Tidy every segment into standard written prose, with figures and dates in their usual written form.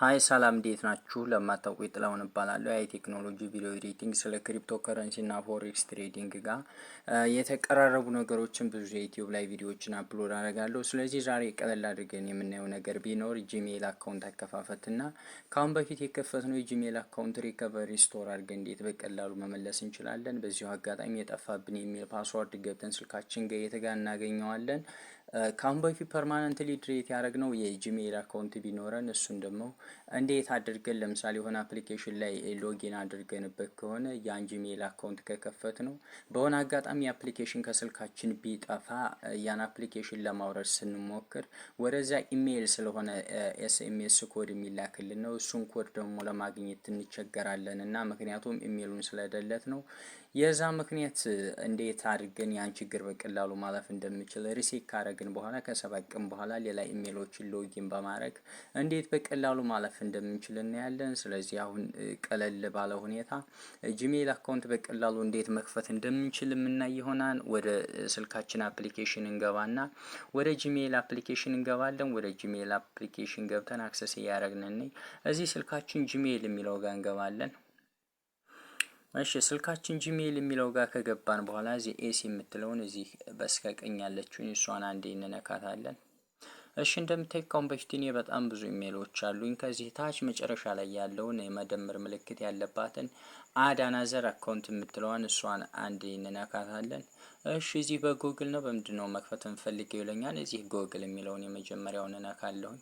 Hi ሰላም፣ እንዴት ናችሁ? ለማታውቁ ጥላሁን እባላለሁ። የቴክኖሎጂ video editing፣ ስለ ክሪፕቶ ከረንሲ እና forex trading ጋር የተቀራረቡ ነገሮችን ብዙ የ YouTube ላይ ቪዲዮዎችን upload አደርጋለሁ። ስለዚህ ዛሬ ቀለል አድርገን የምናየው ነገር ቢኖር Gmail account አከፋፈት እና ከአሁን በፊት የከፈትነው የ Gmail account recovery restore አድርገን እንዴት በቀላሉ መመለስ እንችላለን። በዚሁ አጋጣሚ የጠፋብን email password ገብተን ስልካችን ጋር የት ጋር እናገኘዋለን? ከአሁን በፊት permanently delete ያደረግነው የ Gmail account ቢኖረን እሱን ደግሞ እንዴት አድርገን፣ ለምሳሌ የሆነ application ላይ login አድርገንበት ከሆነ፣ ያን Gmail account ከከፈትነው በሆነ አጋጣሚ application ከስልካችን ቢጠፋ ያን application ለማውረድ ስንሞክር ወደዚያ ኢሜይል ስለሆነ SMS code የሚላክልን ነው። እሱን ኮድ ደግሞ ለማግኘት እንቸገራለን እና ምክንያቱም ኢሜይሉን ስለ delete ነው። የዛ ምክንያት እንዴት አድርገን ያን ችግር በቀላሉ ማለፍ እንደምችል፣ reset ካረግን በኋላ ከ7 ቀን በኋላ ሌላ ኢሜይሎችን login በማድረግ እንዴት በቀላሉ ማለፍ እንደምንችል እናያለን። ስለዚህ አሁን ቀለል ባለ ሁኔታ Gmail account በቀላሉ እንዴት መክፈት እንደምንችል የምናይ ይሆናል። ወደ ስልካችን application እንገባና ወደ Gmail application እንገባለን። ወደ Gmail application ገብተን access እያደረግን እዚህ ስልካችን Gmail የሚለው ጋር እንገባለን። እሺ፣ ስልካችን Gmail የሚለው ጋር ከገባን በኋላ እዚህ ኤስ የምትለውን እዚህ በስከ ቀኝ ያለችውን እሷን አንዴ እንነካታለን። እሺ፣ እንደምታዩት ካሁን በፊት እኔ በጣም ብዙ ኢሜይሎች አሉኝ። ከዚህ ታች መጨረሻ ላይ ያለውን የመደመር ምልክት ያለባትን add another account የምትለዋን እሷን አንዴ እንነካታለን። እሺ፣ እዚህ በጉግል ነው በምንድን ነው መክፈት እንፈልገው ይለኛል። እዚህ ጉግል የሚለውን የመጀመሪያውን እነካለሁኝ።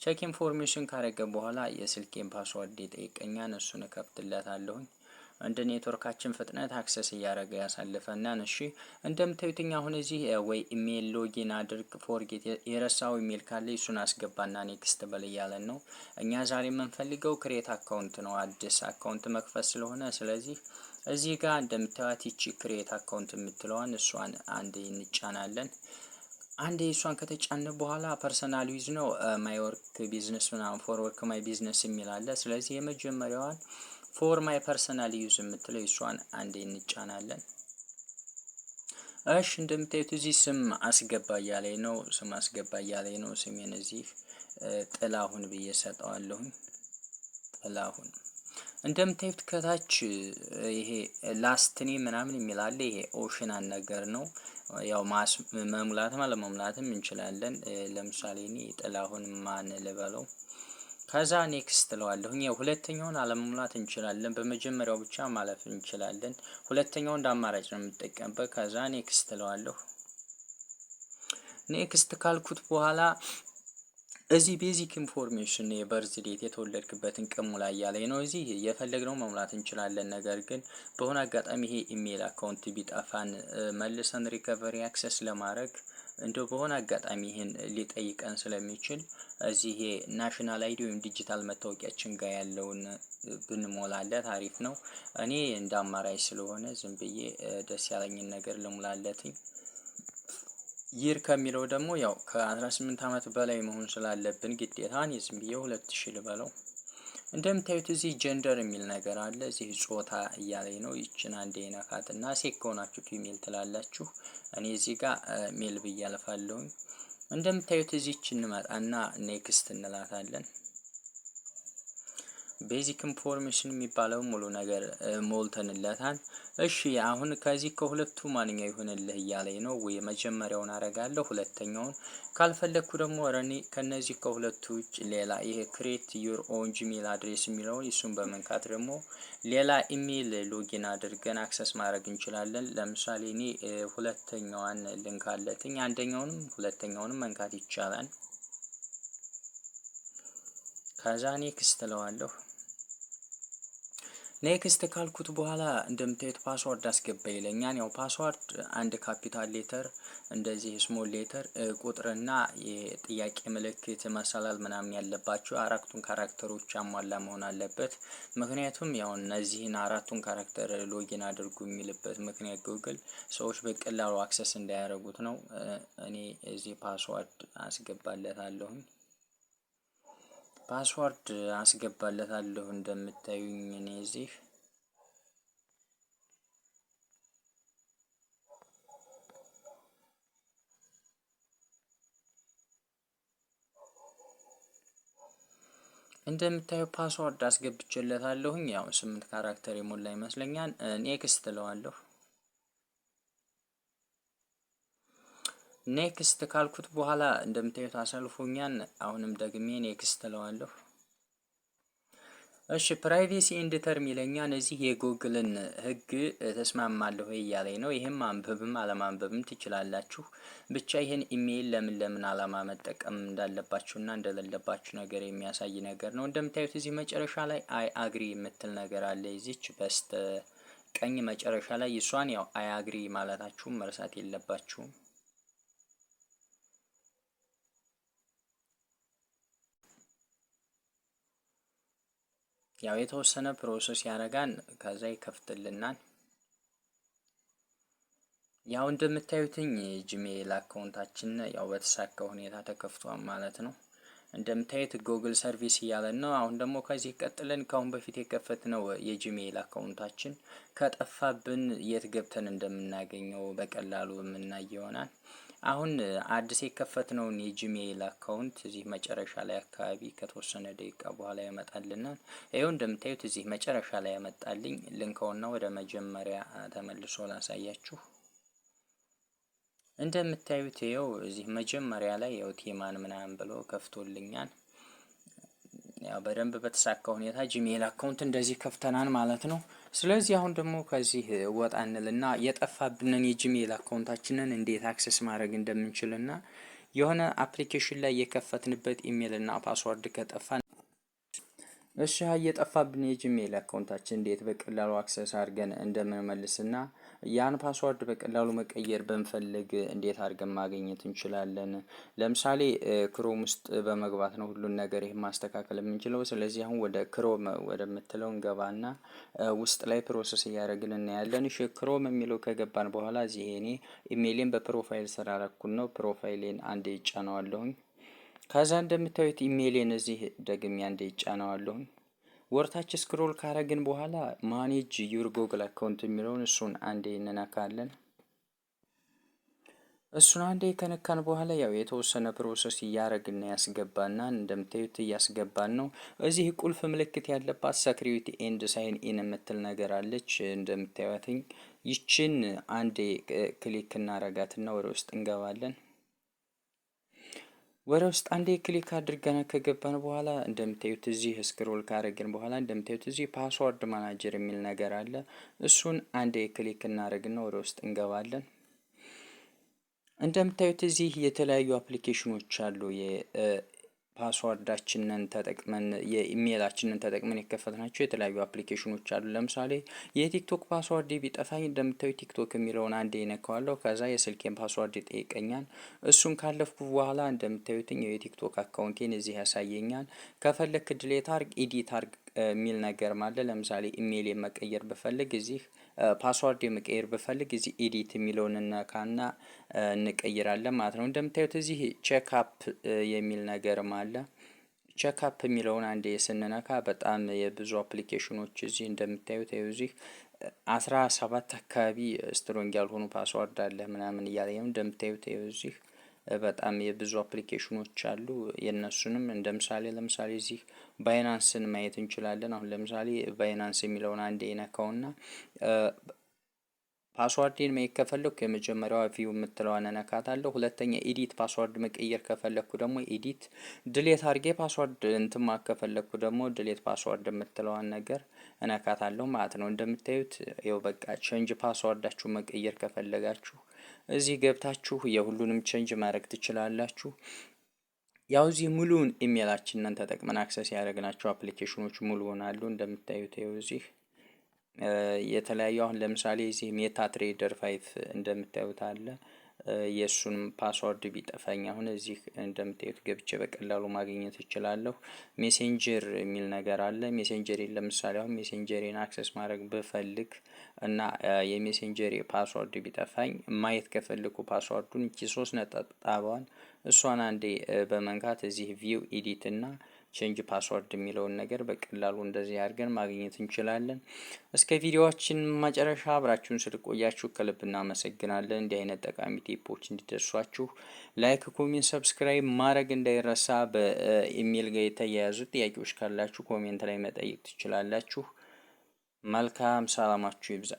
Check information ካረገ በኋላ የስልኬን password ይጠይቀኛል። እሱን እከፍትለታለሁኝ። እንደ ኔትወርካችን ፍጥነት access እያደረገ ያሳልፈናል። እሺ፣ እንደምታዩትኝ አሁን እዚህ ወይ email login አድርግ፣ forget የረሳው ኢሜል ካለ እሱን አስገባና next በል እያለን ነው። እኛ ዛሬ የምንፈልገው create account ነው፣ አዲስ account መክፈት ስለሆነ፣ ስለዚህ እዚህ ጋር እንደምታዩት ይቺ create account የምትለዋን እሷን አንዴ እንጫናለን። አንዴ እሷን ከተጫነ በኋላ personal use ነው፣ my work business ምናምን፣ for work, my business የሚል አለ። ስለዚህ የመጀመሪያዋን for my personal use የምትለው እሷን አንዴ እንጫናለን። እሺ፣ እንደምታዩት እዚህ ስም አስገባ እያለኝ ነው። ስም አስገባ እያለኝ ነው። ስሜን እዚህ ጥላሁን ብዬ ሰጠዋለሁኝ። ጥላሁን። እንደምታዩት ከታች ይሄ last name ምናምን የሚል አለ። ይሄ optional ነገር ነው። ያው ማስ መሙላትም አለመሙላትም እንችላለን። ለምሳሌ እኔ ጥላሁን ማን ልበለው። ከዛ next እለዋለሁኝ። ያው ሁለተኛውን አለመሙላት እንችላለን። በመጀመሪያው ብቻ ማለፍ እንችላለን። ሁለተኛው እንደ አማራጭ ነው የምጠቀምበት። ከዛ next እለዋለሁ። Next ካልኩት በኋላ እዚህ basic information የ birth date፣ የተወለድክበትን ቀን ሙላ እያለኝ ነው። እዚህ የፈለግነው መሙላት እንችላለን። ነገር ግን በሆነ አጋጣሚ ይሄ email account ቢጠፋን መልሰን recovery access ለማድረግ እንደው በሆነ አጋጣሚ ይህን ሊጠይቀን ስለሚችል እዚህ ይሄ national ID ወይም ዲጂታል መታወቂያችን ጋር ያለውን ብንሞላለት አሪፍ ነው። እኔ እንደ አማራጭ ስለሆነ ዝም ብዬ ደስ ያለኝን ነገር ልሙላለትኝ። Year ከሚለው ደግሞ ያው ከ18 ዓመት በላይ መሆን ስላለብን ግዴታ እኔ ዝም ብዬ 2000 ልበለው። እንደምታዩት እዚህ gender የሚል ነገር አለ። እዚህ ጾታ እያለኝ ነው። ይችን አንዴ ነካትና ሴት ከሆናችሁ female ትላላችሁ። እኔ እዚህ ጋር male ብዬ አልፋለሁኝ። እንደምታዩት እዚች እንመጣና next እንላታለን። Basic information የሚባለው ሙሉ ነገር ሞልተንለታል። እሺ፣ አሁን ከዚህ ከሁለቱ ማንኛው ይሁንልህ እያለኝ ነው። ወይ መጀመሪያውን አረጋለሁ፣ ሁለተኛውን ካልፈለግኩ ደግሞ ረኔ ከነዚህ ከሁለቱ ውጭ ሌላ ይሄ create your own Gmail address የሚለውን እሱን በመንካት ደግሞ ሌላ email login አድርገን access ማድረግ እንችላለን። ለምሳሌ እኔ ሁለተኛዋን ልንካለትኝ፣ አንደኛውንም ሁለተኛውንም መንካት ይቻላል። ከዛ next እለዋለሁ። Next ካልኩት በኋላ እንደምታዩት password አስገባ ይለኛል። ያው password አንድ capital letter፣ እንደዚህ small letter፣ ቁጥርና የጥያቄ ምልክት፣ መሰላል ምናምን ያለባቸው አራቱን character ኦች ያሟላ መሆን አለበት። ምክንያቱም ያው እነዚህን አራቱን character login አድርጉ የሚልበት ምክንያት ጉግል ሰዎች በቀላሉ access እንዳያደርጉት ነው። እኔ እዚህ password አስገባለታለሁኝ። Password አስገባለታለሁ። እንደምታዩኝ እኔ እዚህ እንደምታዩ password አስገብቼለታለሁኝ። ያው 8 character የሞላ ይመስለኛል። Next እለዋለሁ። Next ካልኩት በኋላ እንደምታዩት አሳልፎኛል። አሁንም ደግሜ next እለዋለሁ። እሺ፣ privacy and term ይለኛል። እዚህ የጎግልን ሕግ ተስማማለሁ እያለኝ ነው። ይህም ማንበብም አለማንበብም ትችላላችሁ። ብቻ ይህን ኢሜይል ለምን ለምን አላማ መጠቀም እንዳለባችሁና እንደሌለባችሁ ነገር የሚያሳይ ነገር ነው። እንደምታዩት እዚህ መጨረሻ ላይ I agree የምትል ነገር አለ። እዚች በስተ ቀኝ መጨረሻ ላይ እሷን ያው I agree ማለታችሁም መርሳት የለባችሁም። ያው የተወሰነ process ያደርጋል፣ ከዛ ይከፍትልናል። ያው እንደምታዩትኝ Gmail account ኣችን ያው በተሳካ ሁኔታ ተከፍቷል ማለት ነው። እንደምታዩት Google service እያለን ነው። አሁን ደግሞ ከዚህ ቀጥለን ከአሁን በፊት የከፈትነው የ Gmail account ኣችን ከጠፋብን የት ገብተን እንደምናገኘው በቀላሉ የምናይ ይሆናል። አሁን አዲስ የከፈትነውን የ Gmail account እዚህ መጨረሻ ላይ አካባቢ ከተወሰነ ደቂቃ በኋላ ያመጣልናል። ይኸው እንደምታዩት እዚህ መጨረሻ ላይ ያመጣልኝ። ልንከውና ወደ መጀመሪያ ተመልሶ ላሳያችሁ። እንደምታዩት ይኸው እዚህ መጀመሪያ ላይ ያው ቴማን ምናምን ብሎ ከፍቶልኛል። ያው በደንብ በተሳካ ሁኔታ Gmail account እንደዚህ ከፍተናል ማለት ነው። ስለዚህ አሁን ደግሞ ከዚህ ወጣ እንልና የጠፋብንን የ Gmail account ኣችንን እንዴት access ማድረግ እንደምንችልና የሆነ application ላይ የከፈትንበት ኢሜይል እና password ከጠፋ፣ እሺ፣ የጠፋብን የ Gmail account ኣችን እንዴት በቀላሉ access አድርገን እንደምንመልስና ያን password በቀላሉ መቀየር ብንፈልግ እንዴት አድርገን ማግኘት እንችላለን? ለምሳሌ Chrome ውስጥ በመግባት ነው ሁሉን ነገር ይህ ማስተካከል የምንችለው። ስለዚህ አሁን ወደ Chrome ወደምትለው እንገባና ውስጥ ላይ process እያደረግን እናያለን። እሺ፣ Chrome የሚለው ከገባን በኋላ እዚህ እኔ ኢሜይሌን በ profile ስላረኩን ነው። Profile ኤን አንዴ ይጫነዋለሁኝ። ከዛ እንደምታዩት ኢሜይሌን እዚህ ደግሜ አንዴ ይጫነዋለሁኝ። ወደታች scroll ካረግን በኋላ manage your Google account የሚለውን እሱን አንዴ እንነካለን። እሱን አንዴ ከነካን በኋላ ያው የተወሰነ process እያረግን ያስገባና እንደምታዩት እያስገባን ነው። እዚህ ቁልፍ ምልክት ያለባት security and sign in የምትል ነገር አለች። እንደምታዩትኝ ይችን አንዴ click እናረጋትና ወደ ውስጥ እንገባለን። ወደ ውስጥ አንዴ click አድርገን ከገባን በኋላ እንደምታዩት እዚህ scroll ካረግን በኋላ እንደምታዩት እዚህ password manager የሚል ነገር አለ። እሱን አንዴ click እናደርግና ወደ ውስጥ እንገባለን። እንደምታዩት እዚህ የተለያዩ application ኖች አሉ። የ password ኣችንን ተጠቅመን የኢሜይላችንን ተጠቅመን የከፈትናቸው የተለያዩ application ኖች አሉ። ለምሳሌ የ TikTok password ቢጠፋኝ እንደምታዩ TikTok የሚለውን አንዴ እነካዋለሁ። ከዛ የስልኬን password ይጠይቀኛል። እሱን ካለፍኩ በኋላ እንደምታዩትኝ የ TikTok account ኤን እዚህ ያሳየኛል። ከፈለክ delete አርግ፣ edit አርግ የሚል ነገር አለ። ለምሳሌ ኢሜይል የመቀየር ብፈልግ፣ እዚህ password የመቀየር ብፈልግ እዚህ edit የሚለውን እነካና እንቀይራለን ማለት ነው። እንደምታዩት እዚህ check up የሚል ነገርም አለ። Check up የሚለውን አንዴ ስንነካ በጣም የብዙ application ኖች እዚህ እንደምታዩት እዚህ 17 አካባቢ strong ያልሆኑ password አለ ምናምን እያለ እንደምታዩት እዚህ በጣም የብዙ application ኖች አሉ። የእነሱንም እንደ ምሳሌ ለምሳሌ እዚህ Binance ን ማየት እንችላለን። አሁን ለምሳሌ Binance የሚለውን አንዴ ነካውና password ኤን መየት ከፈለኩ የመጀመሪያዋ view የምትለዋን እነካታለሁ። ሁለተኛ edit password መቀየር ከፈለኩ ደግሞ edit፣ delete አድርጌ password እንትን ከፈለኩ ደግሞ delete password የምትለዋን ነገር እነካታለሁ ማለት ነው። እንደምታዩት ይኸው በቃ change password ኣችሁ መቀየር ከፈለጋችሁ እዚህ ገብታችሁ የሁሉንም change ማድረግ ትችላላችሁ። ያው እዚህ ሙሉውን ኢሜይላችንን ተጠቅመን access ያደረግናቸው application ኖች ሙሉውን አሉ። እንደምታዩት ይኸው እዚህ የተለያዩ አሁን ለምሳሌ እዚህ MetaTrader 5 እንደምታዩት አለ። የእሱንም password ቢጠፋኝ አሁን እዚህ እንደምታዩት ገብቼ በቀላሉ ማግኘት እችላለሁ። Messenger የሚል ነገር አለ። Messenger ኤን ለምሳሌ አሁን Messenger ኤን access ማድረግ ብፈልግ እና የ Messenger password ቢጠፋኝ ማየት ከፈለኩ password ኡን እቺ ሶስት ነጠብጣቧን እሷን አንዴ በመንካት እዚህ view edit እና Change password የሚለውን ነገር በቀላሉ እንደዚህ አድርገን ማግኘት እንችላለን። እስከ ቪዲዮአችን መጨረሻ አብራችሁን ስለቆያችሁ ከልብ እናመሰግናለን። እንዲህ አይነት ጠቃሚ tip ኦች እንዲደርሷችሁ like፣ comment፣ subscribe ማድረግ እንዳይረሳ። በኢሜይል ጋር የተያያዙ ጥያቄዎች ካላችሁ comment ላይ መጠየቅ ትችላላችሁ። መልካም ሰላማችሁ ይብዛ።